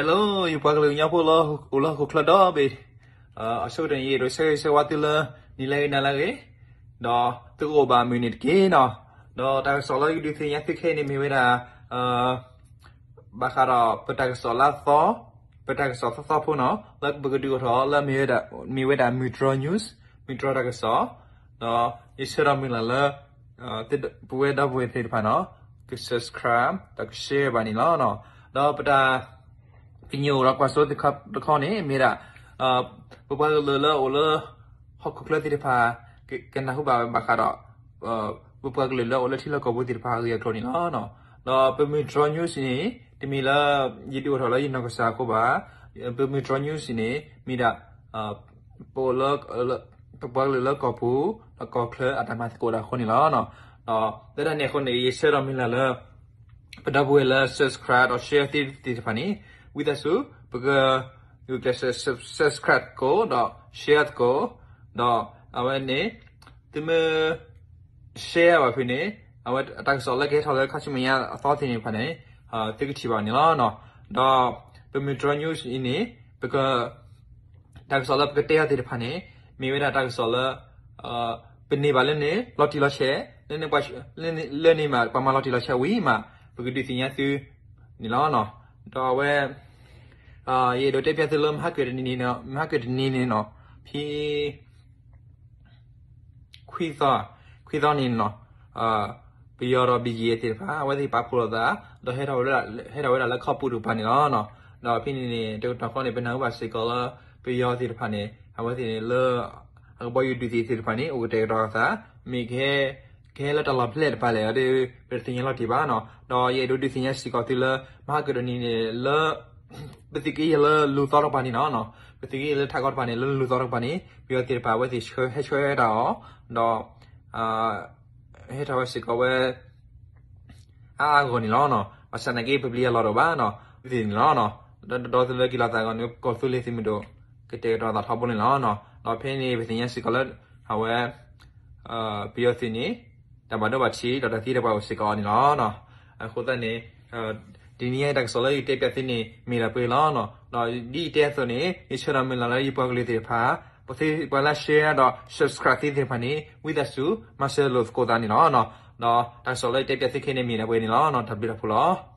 Hello ယပှၤကလုာ်ကညီဖိလၢအိၣ်လၢဟီၣ်ခိၣ်ချၢဒီဘ့ၣ်, အဆိကတၢၢ်န့ၣ် ယအဲၣ်ဒိးဆၢဂ့ၤဆၢဝါသုလၢ နံၤလၢဂ့ၤနၤလၢဂ့ၤ, ဒီးသုကအိၣ်ဘၣ်မုာ်န့ၣ်တက့ၢ်နီၤ. ဒီးတၢ်ကစီၣ်လၢယကဒုးသ့ၣ်ညါသုခဲအံၤန့ၣ်မ့ၢ်ဝဲဒၣ် ဘၣ်ဃးဒီးပတၢ်ကစီၣ်လၢအသီ, ပတၢ်ကစီၣ်သီသီဖိနီၤ လၢပကဒုးအိၣ်ထီၣ်လၢမ့ၢ်ဝဲဒၣ် မ့ၢ်ဝဲဒၣ်မုၢ်တြီ news, မုၢ်တြီတၢ်ကစီၣ်, ဒီးယဆၢဒီးမုၢ်လၢ်လၢ ပဝဲဒီပုၢ်ဝဲၢ်သ့ၣ်တဖၣ်နီၤ က subscribe ဒီးက share ဘၣ်န့ၣ်လီၤ. ဒီးပတၢ် ပညိၣ်ဒီးကွၢ်စိသ့ၣ်တခီန့ၣ် မ့ၢ်ဒၣ် ပပှၤကလုာ်လၢအိၣ်လၢ ဟီၣ်ခိၣ်ချၢသ့ၣ်တဖၣ် ကနၢ်ဟူဘၣ်ဘၣ်ဃးဒီး ပပှၤကလုာ်လၢအိၣ်လၢထံလီၢ်ကီၢ်ပူၤသ့ၣ်တဖၣ်အဂ့ၢ်အကျိၤန့ၣ်လီၤ. ဒီးပမုၢ်တြီ news န့ၣ် တမ့ၢ်လၢ ယဒုးအိၣ်ထီၣ်လၢယနီၢ်ကစၢ်အဃိဘၣ်, ပမုၢ်တြီ news န့ၣ် မ့ၢ်ဒၣ် ပအိၣ်လၢ ပပှၤကလုာ်လၢကီၢ်ပူၤ ဒီးကီၢ်ချၢအတၢ်မၤသကိးတၢ်အဃိန့ၣ်လီၤ. ဒီးလၢတၢ်န့ၣ်အဃိန့ၣ် ယဆၢဒီးမုၢ်လၢ်လၢ ပဒီပုၢ်ဝဲၢ်လၢ subscribe ဒီး share သ့ၣ်တဖၣ်န့ၣ် ဝံသးစူၤ ပက subscribe သကိး ဒီး share သကိး, ဒီးအဝဲန့ၣ် သုမ့ၢ် share ဘၣ်ဖဲန့ၣ် အဝဲတၢ်ကစီၣ်လၢကဟဲထီၣ်လၢခါဆူမဲာ်ညါအသီသ့ၣ်တဖၣ်န့ၣ် သုကထံၣ်ဘၣ်န့ၣ်လီၤ. ဒီးပမုၢ်တြီ news အံၤန့ၣ် ပက တၢ်ကစီၣ်လၢပကတဲအီၤသ့ၣ်တဖၣ်န့ၣ် မ့ၢ်ဝဲဒၣ်တၢ်ကစီၣ်လၢ ပန့ၢ်ဘၣ်လၢန့ၣ် လီၤတံၢ်လီၤဆဲး, လၢန့ၣ် ပှၤမၤလီၤတံၢ်လီၤဆဲးဝံၤမး ပကဒုးသ့ၣ်ညါသုန့ၣ်လီၤ. ဒီးအဝဲ ယအဲၣ်ဒိးတဲပျးသုလၢမဟါကၢၣ်တနံၤန့ၣ် မဟါကၢၣ်တနံၤန့ၣ်နီၤ ဖဲ ခွံသီ, ခွံသီန့ၣ်နီၤ ပယီၤဒီး ဘီၣ်ယံၣ် သ့ၣ်တဖၣ် အဝဲသ့ၣ်ပာ်ဖှိၣ်လိာ်သး ဒီးဟဲထီၣ်ဝဲဒၣ်လၢခီပူၤတကပၤန့ၣ်လီၤ. ဒီးဖဲန့ၣ်န့ၣ် တကတီၢ်ဃီန့ၣ် ပနၢ်ဟူဘၣ်စ့ၢ်ကီးလၢ ပယီၤသ့ၣ်တဖၣ်န့ၣ် အဝဲသ့ၣ်န့ၣ်လၢ အကဘီယူၤဒုးသ့ၣ်သ့ၣ်တဖၣ်န့ၣ် အိၣ်ကတဲာ်ကတီၤအသး မ့ၢ်ကဟဲ ကဟဲလၢတၢ်လီၢ်ဖဲလဲၣ်တကပၤလဲၣ် ဒီးပတသ့ၣ်ညါလီၤတံၢ်ဘၣ်နီၤ. ဒီးယအဲၣ်ဒိးဒုးသ့ၣ်ညါစ့ၢ်ကီးသုလၢ မဟါကၢၣ်တနံၤန့ၣ်လၢ ပသုးက့ယဲၢ်လၢလူၤသီတကပၤန့ၣ်နီၤ, ပသုးက့ယဲၢ်လၢထးကီတကပၤန့ၣ် လၢလူၤသီတကပၤန့ၣ် ပယီၤသ့ၣ်တဖၣ် အဝဲသ့ၣ်ဟဲဆှၢတၢ်အီၤ ဒီး ဟဲထီၣ်ဝဲစ့ၢ်ကီးဝဲ အါအါဂီၢ်ဂီၢ်န့ၣ်လီၤ. ဘၣ်ဆၣ်သနာ်က့ ပပျံၤအလီၢ်တအိၣ်ဘၣ်နီၤ, ပသုးန့ၣ်လီၤ. ဒီးဒီးသုလၢက့ၤလီၤသးအဂီၢ်န့ၣ် ကီၢ်သူလ့ၤသုးမုၢ်ဒိၣ် ကတဲာ်ကတီၤသးထီဘိန့ၣ်လီၤ. ဒီးဖဲန့ၣ် ပသ့ၣ်ညါစ့ၢ်ကီးလၢ အဝဲ ပယီၤသုးန့ၣ် တၢ်ဘၣ်ဒိဘၣ်ထံး ဒီးတၢ်သံတၢ်ပှၢ်အိၣ်စ့ၢ်ကီးအီၤန့ၣ်လီၤ. အဃိသတးန့ၣ် တနံၤညါအံၤတၢ်ကစီၣ်လၢယတဲပျးသုန့ၣ် မ့ၢ်ဒၣ်ပှဲၤလီၤ. ဒီးဒ်ယတဲအသိးန့ၣ် ယဆၢဒီးမုၢ်လၢ်လၢယပှၤကလုာ်သ့ၣ်တဖၣ် ပှၤလၢ share ဒီး subscribe သ့ၣ်တဖၣ်န့ၣ် ဝံသးစူၤ မၤစၢၤလိာ်သကိးသးန့ၣ်လီၤ. ဒီးတၢ်ကစီၣ်လၢယတဲပျးသုခဲအံၤန့ၣ် မ့ၢ်ဒၣ်ပှဲၤန့ၣ်လီၤ. တၢ်ဘျုးတၢ်ဖှိၣ်လီၤ.